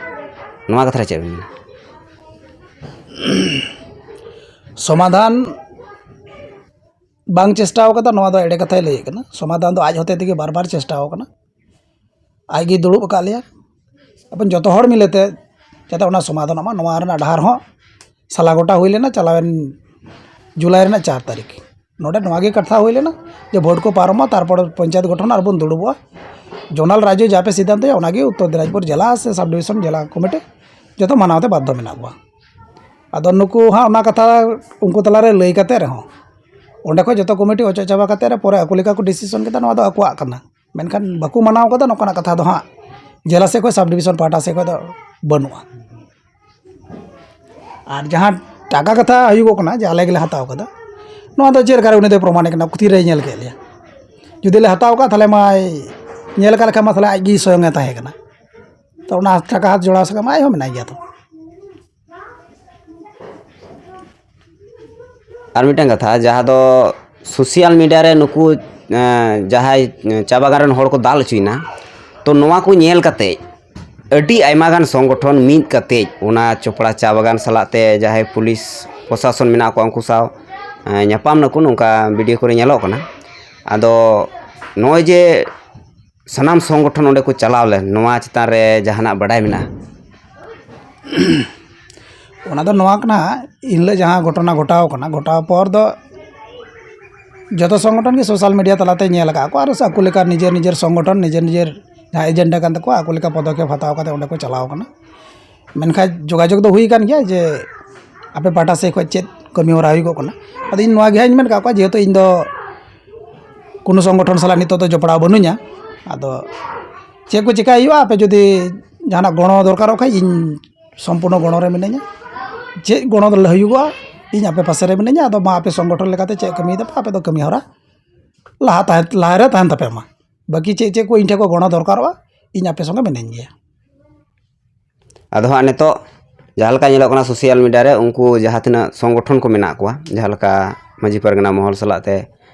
ᱱᱚᱣᱟ ᱠᱟᱛᱷᱟ ᱨᱮ ᱪᱮᱫ ᱵᱮᱱ ᱢᱮᱱᱟ? ᱥᱚᱢᱟᱫᱷᱟᱱ ᱵᱟᱝ ᱪᱮᱥᱴᱟᱣ ᱠᱟᱫᱟ, ᱱᱚᱣᱟ ᱫᱚ ᱮᱲᱮ ᱠᱟᱛᱷᱟᱭ ᱞᱟᱹᱭᱮᱫ ᱠᱟᱱᱟ᱾ ᱥᱚᱢᱟᱫᱷᱟᱱ ᱫᱚ ᱟᱡ ᱦᱚᱛᱮ ᱛᱮᱜᱮ ᱵᱟᱨ ᱵᱟᱨ ᱪᱮᱥᱴᱟᱣ ᱠᱟᱱᱟ, ᱟᱡ ᱜᱮᱭ ᱫᱩᱲᱩᱵ ᱟᱠᱟᱫ ᱞᱮᱭᱟ᱾ ᱟᱵᱚ ᱡᱚᱛᱚ ᱦᱚᱲ ᱢᱤᱞᱮᱛᱮ ᱡᱟᱛᱮ ᱚᱱᱟ ᱥᱚᱢᱟᱫᱷᱟᱱᱚᱜ ᱢᱟ, ᱱᱚᱣᱟ ᱨᱮᱱᱟᱜ ᱰᱟᱦᱟᱨ ᱦᱚᱸ ᱥᱟᱞᱟ ᱜᱚᱴᱟ ᱦᱩᱭ ᱞᱮᱱᱟ ᱪᱟᱞᱟᱣᱮᱱ ᱡᱩᱞᱟᱭ ᱨᱮᱱᱟᱜ ᱪᱟᱨ ᱛᱟᱹᱨᱤᱠᱷ᱾ ᱱᱚᱰᱮ ᱱᱚᱣᱟ ᱜᱮ ᱠᱟᱛᱷᱟ ᱦᱩᱭ ᱞᱮᱱᱟ ᱡᱮ ᱵᱷᱳᱴ ᱠᱚ ᱯᱟᱨᱚᱢᱚᱜᱼᱟ, ᱛᱟᱨᱯᱚᱨ ᱯᱚᱧᱪᱟᱭᱮᱛ ᱜᱚᱴᱷᱚᱱ ᱟᱨᱵᱚᱱ ᱫᱩᱲᱩᱵᱚᱜᱼᱟ᱾ ᱡᱳᱱᱟᱞ ᱨᱟᱡᱽᱡᱚ ᱡᱟᱯᱮ ᱥᱤᱫᱽᱫᱷᱟᱱᱛᱚᱭᱟ, ᱚᱱᱟᱜᱮ ᱩᱛᱛᱚᱨ ᱫᱤᱱᱟᱡᱽᱯᱩᱨ ᱡᱮᱞᱟ ᱥᱮ ᱥᱟᱵ ᱰᱤᱵᱷᱤᱥᱚᱱ ᱡᱮᱞᱟ ᱠᱚᱢᱤᱴᱤ ᱡᱚᱛᱚ ᱢᱟᱱᱟᱣ ᱛᱮ ᱵᱟᱫᱽᱫᱷᱚ ᱢᱮᱱᱟᱜ ᱠᱚᱣᱟ᱾ ᱟᱫᱚ ᱱᱩᱠᱩ ᱦᱟᱸᱜ ᱚᱱᱟ ᱠᱟᱛᱷᱟ ᱩᱱᱠᱩ ᱛᱟᱞᱟᱨᱮ ᱞᱟᱹᱭ ᱠᱟᱛᱮ ᱨᱮᱦᱚᱸ, ᱚᱸᱰᱮ ᱠᱷᱚᱱ ᱡᱚᱛᱚ ᱠᱚᱢᱤᱴᱤ ᱚᱪᱚᱜ ᱪᱟᱵᱟ ᱠᱟᱛᱮ ᱨᱮ ᱯᱚᱨᱮ ᱟᱠᱚ ᱞᱮᱠᱟ ᱠᱚ ᱰᱤᱥᱤᱥᱚᱱ ᱠᱮᱫᱟ, ᱱᱚᱣᱟ ᱫᱚ ᱟᱠᱚᱣᱟᱜ ᱠᱟᱱᱟ᱾ ᱢᱮᱱᱠᱷᱟᱱ ᱵᱟᱠᱚ ᱢᱟᱱᱟᱣ ᱠᱟᱫᱟ, ᱱᱚᱝᱠᱟᱱᱟᱜ ᱠᱟᱛᱷᱟ ᱫᱚ ᱦᱟᱸᱜ ᱡᱮᱞᱟ ᱥᱮᱫ ᱠᱷᱚᱱ ᱥᱟᱵ ᱰᱤᱵᱷᱤᱥᱚᱱ ᱯᱟᱦᱴᱟ ᱥᱮᱫ ᱠᱷᱚᱱ ᱫᱚ ᱵᱟᱹᱱᱩᱜᱼᱟ᱾ ᱟᱨ ᱡᱟᱦᱟᱸ ᱴᱟᱠᱟ ᱠᱟᱛᱷᱟ ᱦᱩᱭᱩᱜᱚᱜ ᱠᱟᱱᱟ ᱡᱮ ᱟᱞᱮ ᱜᱮᱞᱮ ᱦᱟᱛᱟᱣ ᱠᱟᱫᱟ, ᱱᱚᱣᱟ ᱫᱚ ᱪᱮᱫ ᱞᱮᱠᱟᱨᱮ ᱩᱱᱤ ᱫᱚᱭ ᱯᱨᱚᱢᱟᱱᱮ ᱠᱟᱱᱟ? ᱛᱤᱨᱮᱭ ᱧᱮᱞ ᱠᱮᱫ ᱞᱮᱭᱟ? ᱡᱩᱫᱤ ᱞᱮ ᱦᱟᱛᱟᱣ ᱠᱟᱜ, ᱛᱟᱦᱚᱞᱮ ᱢᱟᱭ ᱧᱮᱞ ᱟᱠᱟᱫ ᱞᱮᱠᱷᱟᱱ ᱢᱟ ᱛᱟᱦᱚᱞᱮ ᱟᱡ ᱜᱮ ᱥᱚᱭᱚᱝ ᱮ ᱛᱟᱦᱮᱸ ᱠᱟᱱᱟ᱾ ᱛᱚ ᱚᱱᱟ ᱴᱟᱠᱟ ᱦᱟᱛ ᱡᱚᱲᱟᱣ ᱥᱟᱠᱟᱢ ᱟᱡ ᱦᱚᱸ ᱢᱮᱱᱟᱭ ᱜᱮᱭᱟ ᱛᱚ᱾ ᱟᱨ ᱢᱤᱫᱴᱟᱝ ᱠᱟᱛᱷᱟ, ᱡᱟᱦᱟᱸ ᱫᱚ ᱥᱳᱥᱟᱞ ᱢᱤᱰᱤᱭᱟ ᱨᱮ ᱱᱩᱠᱩ ᱮᱸ, ᱡᱟᱦᱟᱸᱭ ᱪᱟ ᱵᱟᱜᱟᱱ ᱨᱮᱱ ᱦᱚᱲ ᱠᱚ ᱫᱟᱞ ᱦᱚᱪᱚᱭᱮᱱᱟ, ᱛᱚ ᱱᱚᱣᱟ ᱠᱚ ᱧᱮᱞ ᱠᱟᱛᱮ ᱟᱹᱰᱤ ᱟᱭᱢᱟ ᱜᱟᱱ ᱥᱚᱝᱜᱚᱴᱷᱚᱱ ᱢᱤᱫ ᱠᱟᱛᱮ ᱚᱱᱟ ᱪᱚᱯᱲᱟ ᱪᱟ ᱵᱟᱜᱟᱱ ᱥᱟᱞᱟᱜ ᱛᱮ ᱡᱟᱦᱟᱸᱭ ᱯᱩᱞᱤᱥ ᱯᱨᱚᱥᱟᱥᱚᱱ ᱢᱮᱱᱟᱜ ᱠᱚᱣᱟ, ᱩᱱᱠᱩ ᱥᱟᱶ, ᱮᱸ, ᱧᱟᱯᱟᱢ ᱱᱟᱠᱚ, ᱱᱚᱝᱠᱟ ᱵᱷᱤᱰᱤᱭᱳ ᱠᱚᱨᱮ ᱧᱮᱞᱚᱜ ᱠᱟᱱᱟ᱾ ᱟᱫᱚ ᱱᱚᱜᱼᱚᱭ ᱡᱮ ᱥᱟᱱᱟᱢ ᱥᱚᱝᱜᱚᱴᱷᱚᱱ ᱚᱸᱰᱮ ᱠᱚ ᱪᱟᱞᱟᱣ ᱞᱮᱱ, ᱱᱚᱣᱟ ᱪᱮᱛᱟᱱ ᱨᱮ ᱡᱟᱦᱟᱱᱟᱜ ᱵᱟᱰᱟᱭ ᱢᱮᱱᱟᱜᱼᱟ? ᱚᱱᱟ ᱫᱚ ᱱᱚᱣᱟ ᱠᱟᱱᱟ, ᱮᱱ ᱦᱤᱞᱳᱜ ᱡᱟᱦᱟᱸ ᱜᱷᱚᱴᱚᱱᱟ ᱜᱷᱚᱴᱟᱣ ᱠᱟᱱᱟ, ᱜᱷᱚᱴᱟᱣ ᱯᱚᱨ ᱫᱚ ᱡᱚᱛᱚ ᱥᱚᱝᱜᱚᱴᱷᱚᱱ ᱜᱮ ᱥᱳᱥᱟᱞ ᱢᱤᱰᱤᱭᱟ ᱛᱟᱞᱟᱛᱮ ᱧᱮᱞ ᱟᱠᱟᱫ ᱠᱚ, ᱟᱨ ᱟᱠᱚ ᱞᱮᱠᱟ ᱱᱤᱡᱮᱨ ᱱᱤᱡᱮᱨ ᱥᱚᱝᱜᱚᱴᱷᱚᱱ, ᱱᱤᱡᱮᱨ ᱱᱤᱡᱮᱨ ᱡᱟᱦᱟᱸ ᱮᱡᱮᱱᱰᱟ ᱠᱟᱱ ᱛᱟᱠᱚᱣᱟ, ᱟᱠᱚ ᱞᱮᱠᱟ ᱯᱚᱫᱚᱠᱷᱮᱯ ᱦᱟᱛᱟᱣ ᱠᱟᱛᱮ ᱚᱸᱰᱮ ᱠᱚ ᱪᱟᱞᱟᱣ ᱠᱟᱱᱟ᱾ ᱢᱮᱱᱠᱷᱟᱱ ᱡᱳᱜᱟᱡᱳᱜᱽ ᱫᱚ ᱦᱩᱭ ᱠᱟᱱ ᱜᱮᱭᱟ ᱡᱮ ᱟᱯᱮ ᱯᱟᱦᱴᱟ ᱥᱮᱫ ᱠᱷᱚᱱ ᱪᱮᱫ ᱠᱟᱹᱢᱤ ᱦᱚᱨᱟ ᱦᱩᱭᱩᱜᱚᱜ ᱠᱟᱱᱟ᱾ ᱟᱫᱚ ᱤᱧ ᱱᱚᱣᱟ ᱜᱮ ᱦᱟᱸᱜ ᱤᱧ ᱢᱮᱱ ᱠᱟᱜ ᱠᱚᱣᱟ, ᱡᱮᱦᱮᱛᱩ ᱤᱧ ᱫᱚ ᱠᱳᱱᱳ ᱥᱚᱝᱜᱚᱴᱷᱚᱱ ᱥᱟᱞᱟᱜ ᱱᱤᱛᱚᱜ ᱫᱚ ᱡᱚᱯᱲᱟᱣ ᱵᱟᱹᱱᱩᱧᱟ᱾ ᱟᱫᱚ ᱪᱮᱫ ᱠᱚ ᱪᱮᱠᱟᱭ ᱦᱩᱭᱩᱜᱼᱟ, ᱟᱯᱮ ᱡᱩᱫᱤ ᱡᱟᱦᱟᱱᱟᱜ ᱜᱚᱲᱚ ᱫᱚᱨᱠᱟᱨᱚᱜ ᱠᱷᱟᱡ, ᱤᱧ ᱥᱚᱢᱯᱩᱨᱱᱚ ᱜᱚᱲᱚ ᱨᱮ ᱢᱤᱱᱟᱹᱧᱟ᱾ ᱪᱮᱫ ᱜᱚᱲᱚ ᱦᱩᱭᱩᱜᱚᱜᱼᱟ, ᱤᱧ ᱟᱯᱮ ᱯᱟᱥᱮ ᱨᱮ ᱢᱤᱱᱟᱹᱧᱟ᱾ ᱟᱫᱚ ᱢᱟ, ᱟᱯᱮ ᱥᱚᱝᱜᱚᱴᱷᱚᱱ ᱞᱮᱠᱟᱛᱮ ᱪᱮᱫ ᱠᱟᱹᱢᱤᱭ ᱫᱟᱯᱮ, ᱟᱯᱮ ᱫᱚ ᱠᱟᱹᱢᱤ ᱦᱚᱨᱟ ᱞᱟᱦᱟ ᱛᱟᱦᱮᱸ, ᱞᱟᱦᱟ ᱨᱮ ᱛᱟᱦᱮᱱ ᱛᱟᱯᱮ ᱢᱟ᱾ ᱵᱟᱹᱠᱤ ᱪᱮᱫ ᱪᱮᱫ ᱠᱚ ᱤᱧ ᱴᱷᱮᱱ ᱠᱚ ᱜᱚᱲᱚ ᱫᱚᱨᱠᱟᱨᱚᱜᱼᱟ, ᱤᱧ ᱟᱯᱮ ᱥᱚᱸᱜᱮ ᱢᱤᱱᱟᱹᱧ ᱜᱮᱭᱟ᱾ ᱟᱫᱚ ᱦᱟᱸᱜ ᱱᱤᱛᱚᱜ ᱡᱟᱦᱟᱸ ᱞᱮᱠᱟ ᱧᱮᱞᱚᱜ ᱠᱟᱱᱟ ᱥᱳᱥᱟᱞ ᱢᱤᱰᱤᱭᱟ ᱨᱮ, ᱩᱱᱠᱩ ᱡᱟᱦᱟᱸ ᱛᱤᱱᱟᱹᱜ ᱥᱚᱝᱜᱚᱴᱷᱚᱱ ᱠᱚ ᱢᱮᱱᱟᱜ ᱠᱚᱣᱟ, ᱡᱟᱦᱟᱸ ᱞᱮᱠᱟ ᱢᱟᱹᱡᱷᱤ ᱯᱟᱨᱜᱟᱱᱟ ᱢᱚᱦᱚᱞ ᱥᱟᱞᱟᱜ ᱛᱮ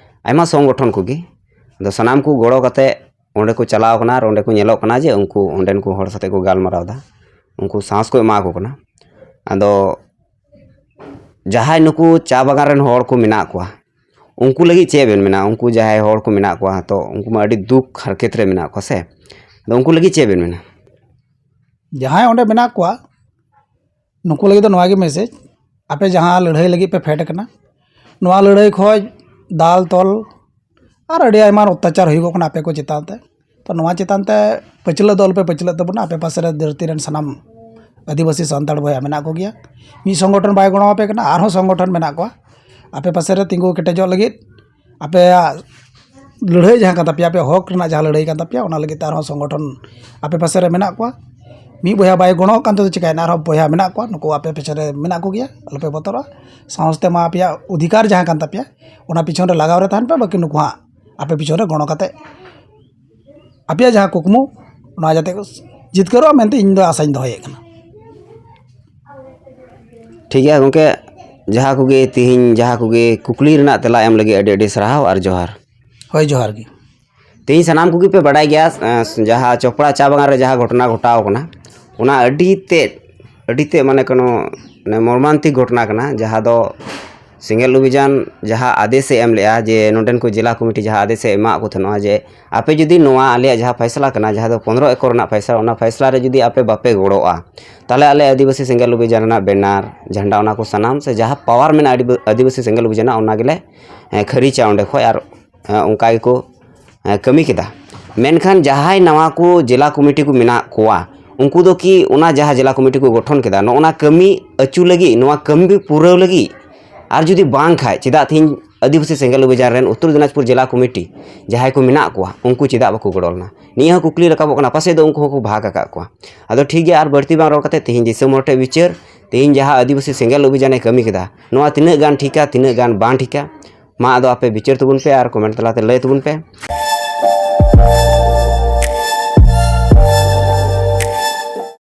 ᱟᱭᱢᱟ ᱥᱚᱝᱜᱚᱴᱷᱚᱱ ᱠᱚᱜᱮ, ᱟᱫᱚ ᱥᱟᱱᱟᱢ ᱠᱚ ᱜᱚᱲᱚ ᱠᱟᱛᱮ ᱚᱸᱰᱮ ᱠᱚ ᱪᱟᱞᱟᱣ ᱠᱟᱱᱟ ᱟᱨ ᱚᱸᱰᱮ ᱠᱚ ᱧᱮᱞᱚᱜ ᱠᱟᱱᱟ ᱡᱮ ᱩᱱᱠᱩ ᱚᱸᱰᱮᱱ ᱠᱚ ᱦᱚᱲ ᱥᱟᱛᱮ ᱠᱚ ᱜᱟᱞᱢᱟᱨᱟᱣ ᱮᱫᱟ, ᱩᱱᱠᱩ ᱥᱟᱦᱚᱥ ᱠᱚ ᱮᱢᱟ ᱠᱚ ᱠᱟᱱᱟ᱾ ᱟᱫᱚ ᱡᱟᱦᱟᱸᱭ ᱱᱩᱠᱩ ᱪᱟ ᱵᱟᱜᱟᱱ ᱨᱮᱱ ᱦᱚᱲ ᱠᱚ ᱢᱮᱱᱟᱜ ᱠᱚᱣᱟ, ᱩᱱᱠᱩ ᱞᱟᱹᱜᱤᱫ ᱪᱮᱫ ᱵᱮᱱ ᱢᱮᱱᱟ? ᱩᱱᱠᱩ ᱡᱟᱦᱟᱸᱭ ᱦᱚᱲ ᱠᱚ ᱢᱮᱱᱟᱜ ᱠᱚᱣᱟ, ᱛᱚ ᱩᱱᱠᱩ ᱢᱟ ᱟᱹᱰᱤ ᱫᱩᱠ ᱦᱟᱨᱠᱮᱛ ᱨᱮ ᱢᱮᱱᱟᱜ ᱠᱚᱣᱟ ᱥᱮ, ᱟᱫᱚ ᱩᱱᱠᱩ ᱞᱟᱹᱜᱤᱫ ᱪᱮᱫ ᱵᱮᱱ ᱢᱮᱱᱟ? ᱡᱟᱦᱟᱸᱭ ᱚᱸᱰᱮ ᱢᱮᱱᱟᱜ ᱠᱚᱣᱟ, ᱱᱩᱠᱩ ᱞᱟᱹᱜᱤᱫ ᱫᱚ ᱱᱚᱣᱟ ᱜᱮ ᱢᱮᱥᱮᱡᱽ, ᱟᱯᱮ ᱡᱟᱦᱟᱸ ᱞᱟᱹᱲᱦᱟᱹᱭ ᱞᱟᱹᱜᱤᱫ ᱯᱮ ᱯᱷᱮᱰ ᱟᱠᱟᱱᱟ, ᱱᱚᱣᱟ ᱞᱟᱹᱲᱦᱟᱹᱭ ᱠᱷᱚᱡ ᱫᱟᱞ ᱛᱚᱞ ᱟᱨ ᱟᱹᱰᱤ ᱟᱭᱢᱟ ᱚᱛᱛᱟᱪᱟᱨ ᱦᱩᱭᱩᱜᱚᱜ ᱠᱟᱱᱟ ᱟᱯᱮ ᱠᱚ ᱪᱮᱛᱟᱱ ᱛᱮ᱾ ᱛᱚ, ᱱᱚᱣᱟ ᱪᱮᱛᱟᱱ ᱛᱮ ᱯᱟᱹᱪᱷᱞᱟᱹ ᱫᱚ ᱟᱞᱚᱯᱮ ᱯᱟᱹᱪᱷᱞᱟᱹᱜ ᱛᱟᱵᱚᱱᱟ᱾ ᱟᱯᱮ ᱯᱟᱥᱮ ᱨᱮ ᱫᱷᱟᱹᱨᱛᱤ ᱨᱮᱱ ᱥᱟᱱᱟᱢ ᱟᱹᱫᱤᱵᱟᱹᱥᱤ ᱥᱟᱱᱛᱟᱲ ᱵᱚᱭᱦᱟ ᱢᱮᱱᱟᱜ ᱠᱚᱜᱮᱭᱟ᱾ ᱢᱤᱫ ᱥᱚᱝᱜᱚᱴᱷᱚᱱ ᱵᱟᱭ ᱜᱚᱲᱚ ᱟᱯᱮ ᱠᱟᱱᱟ, ᱟᱨᱦᱚᱸ ᱥᱚᱝᱜᱚᱴᱷᱚᱱ ᱢᱮᱱᱟᱜ ᱠᱚᱣᱟ ᱟᱯᱮ ᱯᱟᱥᱮ ᱨᱮ ᱛᱤᱸᱜᱩ ᱠᱮᱴᱮᱡᱚᱜ ᱞᱟᱹᱜᱤᱫ᱾ ᱟᱯᱮᱭᱟᱜ ᱞᱟᱹᱲᱦᱟᱹᱭ ᱡᱟᱦᱟᱸ ᱠᱟᱱ ᱛᱟᱯᱮᱭᱟ, ᱟᱯᱮᱭᱟᱜ ᱦᱚᱠ ᱨᱮᱱᱟᱜ ᱡᱟᱦᱟᱸ ᱞᱟᱹᱲᱦᱟᱹᱭ ᱠᱟᱱ ᱛᱟᱯᱮᱭᱟ, ᱚᱱᱟ ᱞᱟᱹᱜᱤᱫ ᱛᱮ ᱟᱨᱦᱚᱸ ᱥᱚᱝᱜᱚᱴᱷᱚᱱ ᱟᱯᱮ ᱯᱟᱥᱮ ᱨᱮ ᱢᱮᱱᱟᱜ ᱠᱚᱣᱟ᱾ ᱢᱤᱫ ᱵᱚᱭᱦᱟ ᱵᱟᱭ ᱜᱚᱲᱚᱜ ᱠᱟᱱ ᱛᱮᱫᱚ ᱪᱤᱠᱟᱹᱭᱮᱱᱟ? ᱟᱨᱦᱚᱸ ᱵᱚᱭᱦᱟ ᱢᱮᱱᱟᱜ ᱠᱚᱣᱟ, ᱱᱩᱠᱩ ᱟᱯᱮ ᱯᱟᱥᱮ ᱨᱮ ᱢᱮᱱᱟᱜ ᱠᱚᱜᱮᱭᱟ, ᱟᱞᱚᱯᱮ ᱵᱚᱛᱚᱨᱚᱜᱼᱟ᱾ ᱥᱟᱦᱚᱥ ᱛᱮ ᱢᱟ ᱟᱯᱮᱭᱟᱜ ᱚᱫᱷᱤᱠᱟᱨ ᱡᱟᱦᱟᱸ ᱠᱟᱱ ᱛᱟᱯᱮᱭᱟ, ᱚᱱᱟ ᱯᱤᱪᱷᱚᱱ ᱨᱮ ᱞᱟᱜᱟᱣ ᱨᱮ ᱛᱟᱦᱮᱱ ᱯᱮ, ᱵᱟᱹᱠᱤ ᱱᱩᱠᱩ ᱦᱟᱸᱜ ᱟᱯᱮ ᱯᱤᱪᱷᱚᱱ ᱨᱮ ᱜᱚᱲᱚ ᱠᱟᱛᱮ ᱟᱯᱮᱭᱟᱜ ᱡᱟᱦᱟᱸ ᱠᱩᱠᱢᱩ, ᱚᱱᱟ ᱡᱟᱛᱮ ᱠᱚ ᱡᱤᱛᱠᱟᱹᱨᱚᱜᱼᱟ ᱢᱮᱱᱛᱮ ᱤᱧ ᱫᱚ ᱟᱥᱟᱧ ᱫᱚᱦᱚᱭᱮᱫ ᱠᱟᱱᱟ᱾ ᱴᱷᱤᱠ ᱜᱮᱭᱟ ᱜᱚᱢᱠᱮ, ᱡᱟᱦᱟᱸ ᱠᱚᱜᱮ ᱛᱮᱦᱮᱧ ᱡᱟᱦᱟᱸ ᱠᱚᱜᱮ ᱠᱩᱠᱞᱤ ᱨᱮᱱᱟᱜ ᱛᱮᱞᱟ ᱮᱢ ᱞᱟᱹᱜᱤᱫ ᱟᱹᱰᱤ ᱟᱹᱰᱤ ᱥᱟᱨᱦᱟᱣ ᱟᱨ ᱡᱚᱦᱟᱨ᱾ ᱦᱳᱭ, ᱡᱚᱦᱟᱨ ᱜᱮ᱾ ᱛᱮᱦᱮᱧ ᱥᱟᱱᱟᱢ ᱠᱚᱜᱮ ᱯᱮ ᱵᱟᱰᱟᱭ ᱜᱮᱭᱟ, ᱮᱸ, ᱡᱟᱦᱟᱸ ᱪᱚᱯᱲᱟ ᱪᱟ ᱵᱟᱜᱟᱱ ᱨᱮ ᱡᱟᱦᱟᱸ ᱜᱷᱚᱴᱚᱱᱟ ᱜᱷᱚᱴᱟᱣ ᱠᱟᱱᱟ, ᱚᱱᱟ ᱟᱹᱰᱤ ᱛᱮᱫ, ᱟᱹᱰᱤ ᱛᱮᱫ ᱢᱟᱱᱮ ᱠᱳᱱᱳ, ᱢᱟᱱᱮ ᱢᱚᱨᱢᱟᱱᱛᱤᱠ ᱜᱷᱚᱴᱚᱱᱟ ᱠᱟᱱᱟ, ᱡᱟᱦᱟᱸ ᱫᱚ ᱥᱮᱸᱜᱮᱞ ᱚᱵᱷᱤᱡᱟᱱ ᱡᱟᱦᱟᱸ ᱟᱫᱮᱥ ᱮ ᱮᱢ ᱞᱮᱜᱼᱟ, ᱡᱮ ᱱᱚᱰᱮᱱ ᱠᱚ ᱡᱮᱞᱟ ᱠᱚᱢᱤᱴᱤ ᱡᱟᱦᱟᱸ ᱟᱫᱮᱥ ᱮ ᱮᱢᱟᱜ ᱠᱚ ᱛᱟᱦᱮᱱᱟ, ᱡᱮ ᱟᱯᱮ ᱡᱩᱫᱤ ᱱᱚᱣᱟ ᱟᱞᱮᱭᱟᱜ ᱡᱟᱦᱟᱸ ᱯᱷᱟᱭᱥᱟᱞᱟ ᱠᱟᱱᱟ, ᱡᱟᱦᱟᱸ ᱫᱚ ᱯᱚᱱᱨᱚ ᱮᱠᱚᱨ ᱨᱮᱱᱟᱜ ᱯᱷᱟᱭᱥᱟᱞᱟ, ᱚᱱᱟ ᱯᱷᱟᱭᱥᱟᱞᱟ ᱨᱮ ᱡᱩᱫᱤ ᱟᱯᱮ ᱵᱟᱯᱮ ᱜᱚᱲᱚᱜᱼᱟ, ᱛᱟᱦᱚᱞᱮ ᱟᱞᱮ ᱟᱹᱫᱤᱵᱟᱹᱥᱤ ᱥᱮᱸᱜᱮᱞ ᱚᱵᱷᱤᱡᱟᱱ ᱨᱮᱱᱟᱜ ᱵᱮᱱᱟᱨ, ᱡᱷᱟᱱᱰᱟ, ᱚᱱᱟ ᱠᱚ ᱥᱟᱱᱟᱢ ᱥᱮ ᱡᱟᱦᱟᱸ ᱯᱟᱣᱟᱨ ᱢᱮᱱᱟᱜᱼᱟ ᱟᱹᱫᱤᱵᱟᱹ-, ᱟᱹᱫᱤᱵᱟᱹᱥᱤ ᱥᱮᱸᱜᱮᱞ ᱚᱵᱷᱤᱡᱟᱱᱟᱜ, ᱚᱱᱟ ᱜᱮᱞᱮ, ᱮᱸ, ᱠᱷᱟᱹᱨᱤᱪᱟ ᱚᱸᱰᱮ ᱠᱷᱚᱡ᱾ ᱟᱨ ᱮᱸ, ᱚᱱᱠᱟ ᱜᱮᱠᱚ, ᱮᱸ, ᱠᱟᱹᱢᱤ ᱠᱮᱫᱟ᱾ ᱢᱮᱱᱠᱷᱟᱱ ᱡᱟᱦᱟᱸᱭ ᱱᱟᱣᱟ ᱠᱚ ᱡᱮᱞᱟ ᱠᱚᱢᱤᱴᱤ ᱠᱚ ᱢᱮᱱᱟᱜ ᱠᱚᱣᱟ, ᱩᱱᱠᱩ ᱫᱚ ᱠᱤ ᱚᱱᱟ ᱡᱟᱦᱟᱸ ᱡᱮᱞᱟ ᱠᱚᱢᱤᱴᱤ ᱠᱚ ᱜᱚᱴᱷᱚᱱ ᱠᱮᱫᱟ, ᱱᱚᱜᱼᱚ ᱱᱟ ᱠᱟᱹᱢᱤ ᱟᱹᱪᱩ ᱞᱟᱹᱜᱤᱫ, ᱱᱚᱣᱟ ᱠᱟᱹᱢᱤ ᱯᱩᱨᱟᱹᱣ ᱞᱟᱹᱜᱤᱫ, ᱟᱨ ᱡᱩᱫᱤ ᱵᱟᱝ ᱠᱷᱟᱡ, ᱪᱮᱫᱟᱜ ᱛᱮᱦᱮᱧ ᱟᱹᱫᱤᱵᱟᱹᱥᱤ ᱥᱮᱸᱜᱮᱞ ᱚᱵᱷᱤᱡᱟᱱ ᱨᱮᱱ ᱩᱛᱛᱚᱨ ᱫᱤᱱᱟᱡᱽᱯᱩᱨ ᱡᱮᱞᱟ ᱠᱚᱢᱤᱴᱤ ᱡᱟᱦᱟᱸᱭ ᱠᱚ ᱢᱮᱱᱟᱜ ᱠᱚᱣᱟ, ᱩᱱᱠᱩ ᱪᱮᱫᱟᱜ ᱵᱟᱠᱚ ᱜᱚᱲᱚ ᱞᱮᱱᱟ? ᱱᱤᱭᱟᱹ ᱦᱚᱸ ᱠᱩᱠᱞᱤ ᱨᱟᱠᱟᱵᱚᱜ ᱠᱟᱱᱟ, ᱯᱟᱥᱮᱡ ᱫᱚ ᱩᱱᱠᱩ ᱦᱚᱸᱠᱚ ᱵᱷᱟᱜᱽ ᱟᱠᱟᱫ ᱠᱚᱣᱟ᱾ ᱟᱫᱚ ᱴᱷᱤᱠ ᱜᱮᱭᱟ, ᱟᱨ ᱵᱟᱹᱲᱛᱤ ᱵᱟᱝ ᱨᱚᱲ ᱠᱟᱛᱮ ᱛᱮᱦᱮᱧ ᱫᱤᱥᱚᱢ ᱦᱚᱲ ᱴᱷᱮᱱ ᱵᱤᱪᱟᱹᱨ, ᱛᱮᱦᱮᱧ ᱡᱟᱦᱟᱸ ᱟᱹᱫᱤᱵᱟᱹᱥᱤ ᱥᱮᱸᱜᱮᱞ ᱚᱵᱷᱤᱡᱟᱱᱮ ᱠᱟᱹᱢᱤ ᱠᱮᱫᱟ, ᱱᱚᱣᱟ ᱛᱤᱱᱟᱹᱜ ᱜᱟᱱ ᱴᱷᱤᱠᱟ, ᱛᱤᱱᱟᱹᱜ ᱜᱟᱱ ᱵᱟᱝ ᱴᱷᱤᱠᱟ? ᱢᱟ ᱟᱫᱚ ᱟᱯᱮ ᱵᱤᱪᱟᱹᱨ ᱛᱟᱵᱚᱱ ᱯᱮ ᱟᱨ ᱠᱚᱢᱮᱱᱴ ᱛᱟᱞᱟᱛᱮ ᱞᱟᱹᱭ ᱛᱟᱵᱚᱱ ᱯᱮ᱾